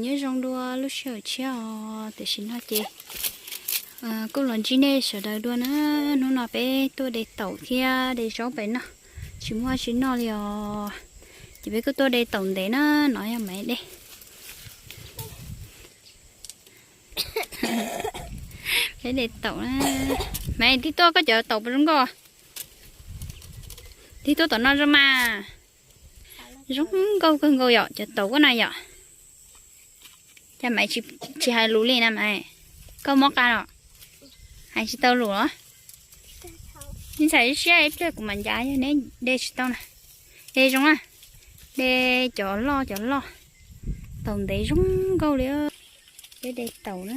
Nyob zoo dua lub sij hawm tshiab os, tam sim no ces kuj los ntsib nej sawv daws dua na. Hnub no peb tuaj de taum thiab de zaub pem no, tsis muaj tsis noj li os. Ces peb kuj tuaj de taum ntev na, no yog Maiv de. Peb de taum na. Maiv, tig tuaj koj cov taum puas zoo nkauj? Tig tuaj tom no zoo mas. Zoo nkauj kawg nkaus yom, cov taum koj na yom. Cas Maiv tsis hais lus li na Maiv? Koj mob qab los? Hais tsis tau lus los? Ib ntxhais siab ib pliag kuv mam ncav yog neb de tsis tau na. De zoo na, de cov loj cov loj. Taum ntev zoo nkauj li. Peb de taum na,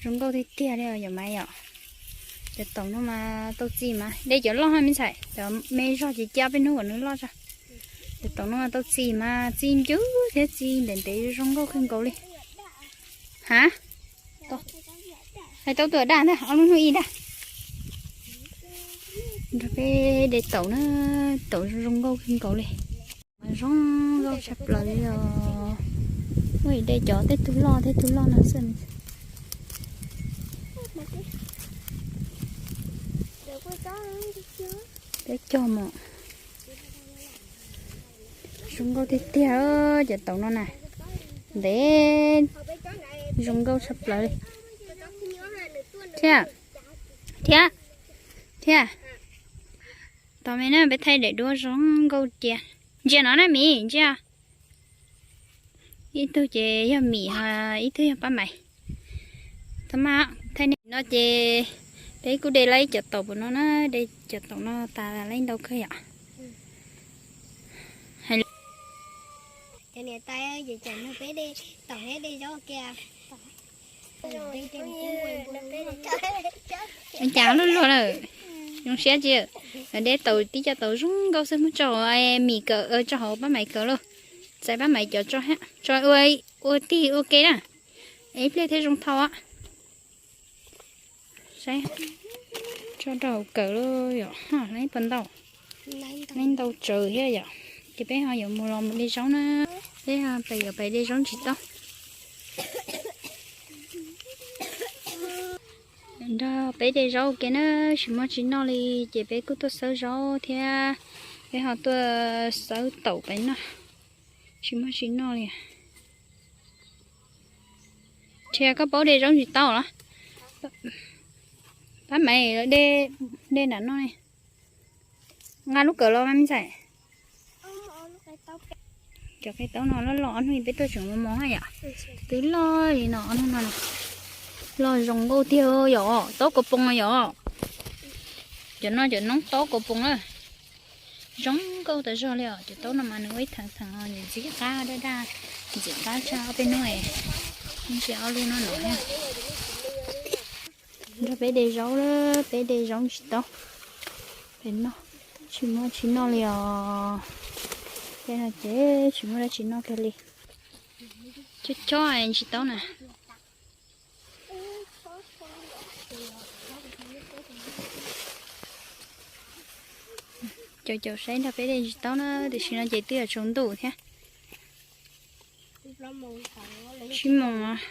zoo nkauj tiag tiag li os yom Maiv yom. Cov taum no mas tau txi mas de cov loj na me ntxhais, cov me zog ces cia peb hnub kom nws loj tso. Cov taum no mas tau txi mas txi ncwb thiab txi ntev ntev zoo nkauj kawg nkaus li. Ha? Hais tau tuam daj ntag, ob lub hnub ib daj. Nrog peb de taum na, taum zoo zoo nkauj kawg nkaus li. Mas zoo nkauj tshaj plaws li os. Ua de cov tej tug loj tej tug loj no xwb. Peb cog mas zoo nkauj tiag tiag cov taum no na. Ntev, zoo nkauj tshaj plaws li. Thiab, thiab, thiab. Tos me na, peb thaij daim duab zoo nkauj cia. Ntsia no na Mim, ntsia. Ib tug ces yog Mim, ib tug yog Pab Maiv. Thaij no ces peb kuj de laib cov taum pem no na, de cov taum no tas laib ntau kawg yom. Cas luag luag lawm, zoo siab tsis? De taum tib co taum zoo nkauj xwb, muab tso hauv Mim kawm, tso hauv Pab Maiv kawm lauj. Txais Pab Maiv cov tso, tso ua tig ua ke na. Ib pliag thiaj zoo thau. Saib, tso rau hauv kawm lauj yom, leej puas ntau, leej ntau tsawv thiab yom. Ces peb ho yuav mus los mus de zaub na, peb ho pem yuav pem de zaub ntsis tau. Nrog peb de zaub ua ke na, tsis muaj tsis noj li, ces peb kuj tuaj xawb zaub thiab, peb ho tuaj xawb taum pem noj, tsis muaj tsis noj li. Thiab koj paub de zaub ntsis tau los? Pab Maiv, de nram no, nqa lub kawm los mas me ntxhais. Cov qe taub no loj loj, ob hnub peb tuaj tseem mos mos yom. Twb loj li no, ob hnub no loj zoo nkauj tiag yom, taub kos poom yom. Cov no cov noob taub kos poom na. Zoo nkauj tas zog li os, cov taub no mas nws ua ib theem theem ntxim qab daj daj, ntxim qab tshaj ob peb hnub. Ntsia ob lub no no. Nrog peb de zaub, peb de zaub ntsis taub. Peb noj, tsis muaj tsis noj li os. Peb no ces tsis muaj dab tsi noj kiag li. Chob chob ntsis taub na. Caum caum saib nrog peb de ntsis taub na, tam sim no ces twb yuav tsaus ntuj thiab. Tsib moos.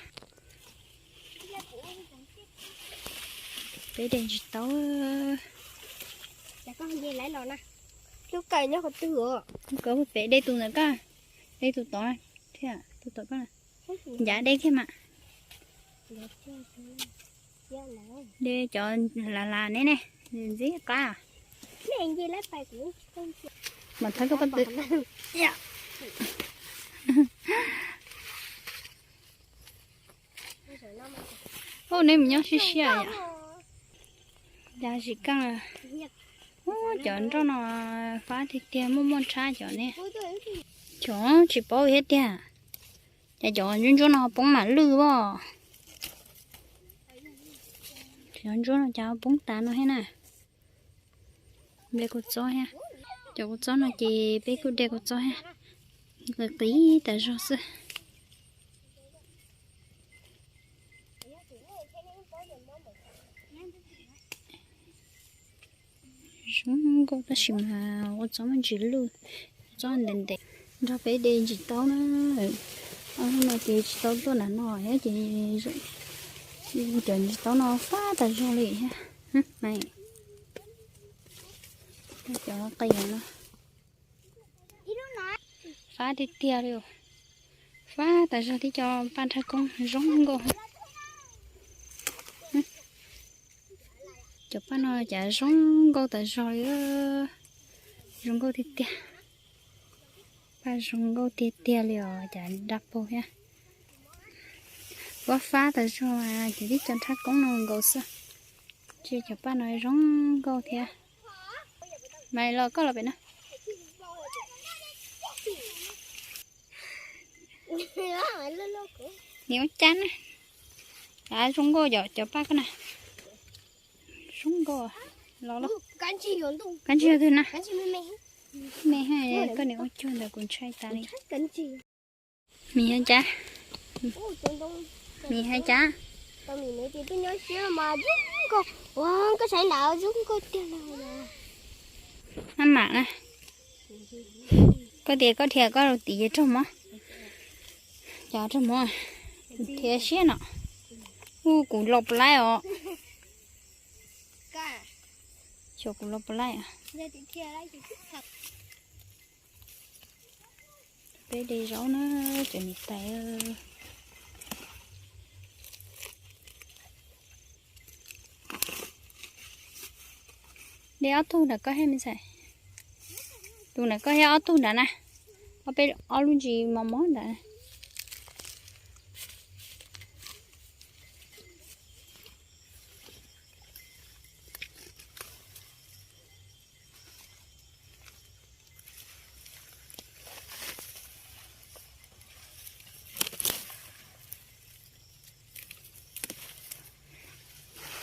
Peb de ntsis taub. Lub kawm nyob qhov twg? Kawm pem, de tus ntawm koj, de tus tod thiab, tus tod koj. Ncav de kiag mas. De cov las las ne ne, ntxim qab. Mam thawb koj pob tw. Ub, neb mus nyob siab siab yom. Cas tsis keej. Ub, cov nroj no fab tiag tiag, muaj muaj tshab cov ne. Cov tsis paub thiab tiag. Cas cov ntsuab ntsuab no poob mam lwj as. Cov ntsuab no cas poob tas no thiab na. De kua txob thiab. Cov kua txob no ces peb kuj de kua txob thiab. Qis qis tas zog xwb. Zoo nkauj tab sis mas kua txob muaj ntsis lwj, kua txob ntev ntev. Nrog peb de ntsis taub na. Ces tsis tau tuaj nram no thiab ces cov tsis tau no fab tas zog li thiab. Cov qe no fab tiag tiag li, fab tas zog thiab cov paj nrhaj koob zoo nkauj. Cov paj no cas zoo nkauj tas zog li, zoo nkauj tiag tiag. Paj zoo nkauj tiag tiag li os, cas daj paug thiab. Fab fab tas zog, ces tib co nrhaj koob no nkaus xwb. Ces cov paj no zoo nkauj thiab. Mas los koj los pem na. Nim ua cas na. Av, zoo nkauj cov paj koj na. Zoo nkauj los los. Kab ntsig yog twg na? Me, koj niam ua cuag ntawd kuv ntshai tas li. Mis hais cas? Mis hais cas? Maj mam na. Koj tias koj dhia koj rau tim ces raug mob. Cov raug mob, dhia siab no. Ua kuv los puas laib os. Xyov kuv los puas laib. Peb de zaub na, cov niam tais. De ob tug nram koj thiab me ntxhais. Tus nram koj thiab ob tug nrad na. Ob peb ob lub ntsis mos mos nrad.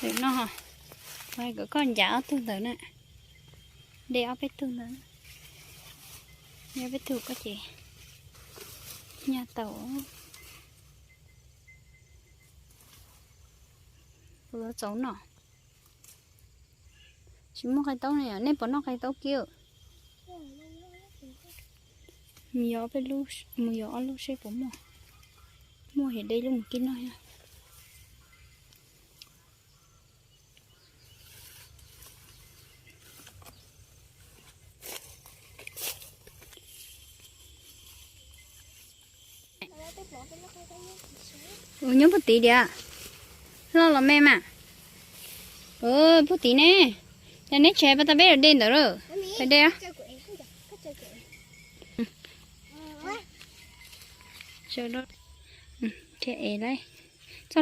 Lwm no, kom koj ncav ob tug ntawd na. De ob peb tug ntawd. Ob peb tug koj ces nyaj tau. Kuv yuav txaus noj. Tsis muaj qe taub ne, nej puas noj qe taub kiag? Mus yos peb lub, mus yos ob lub seb puas muaj. Muaj ces de lub mus kib noj thiab. Ua nyob puag tid diam. Loj los me mas. Puag tid ne. Cas neb tsis hais pas tas peb los de ntawd lawm. Pas de. Txoj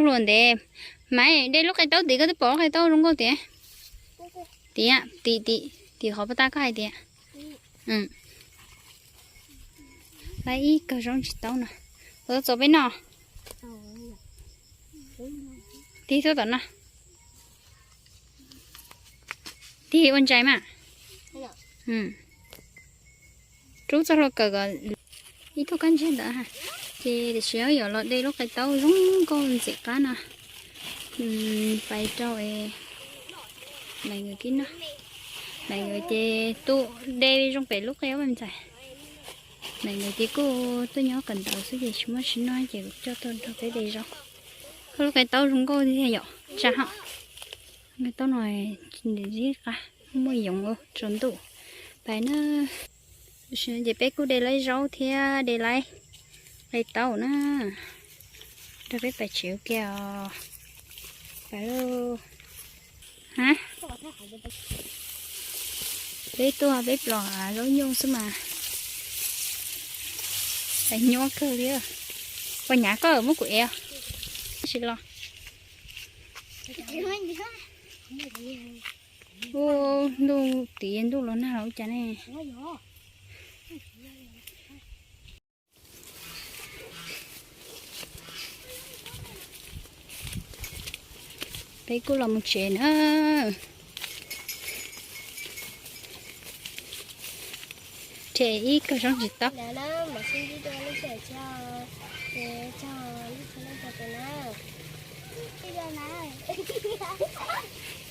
hlua ntev. Maiv, de lub qe taub tid, koj twb pom lub qe taub zoo nkauj tiag. Tim, tim, tim, tim qhov pas tas koj hais tias. Laiv ib kawg zaub ntsis taub no. Ua txaus peb noj. Tig tuaj tom no. Tig ua ntsais mas. Rub txoj hlua kawm kom ib tug kab ntsig ntawd. Ces tiam sis yuav los de lub qe taub zoo nkauj ntxim qab no. Pais rau es Maiv nkawd kib noj. Maiv nkawd ces tuaj de zoo pem lub qe ua ntxhais. Maiv nkawd ces kuj tuaj nyob kawm ntawv xwb ces tsis muaj tsis noj ces kuv coj tuaj nrog peb de zaub. Lub qe taub zoo nkauj tiag yom, tsa hom. Qe taub no zib qab, muaj yoov tsaus ntuj. Pais na. Ces peb kuj de laib zaub thiab de laib qe taub na. Nrog peb pais tsev ua ke os. Pais lauj. Ha, peb tuaj peb plos zaub nyuj xwb mas. Pais nyuaj kawg li. Pos nyav koj muab kuv ev. Tab sis los. Ua ntuj tid ntuj los nag los ua cas ne. Peb kuj los mus tsev na. Rhe ib kawg zaub ntsis taub.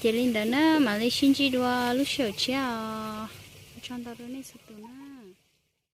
Ces li ntawd na, mam li sib ntsib dua lub sij hawm tshiab os. Ua tsaug ntau rau nej txhua tus na.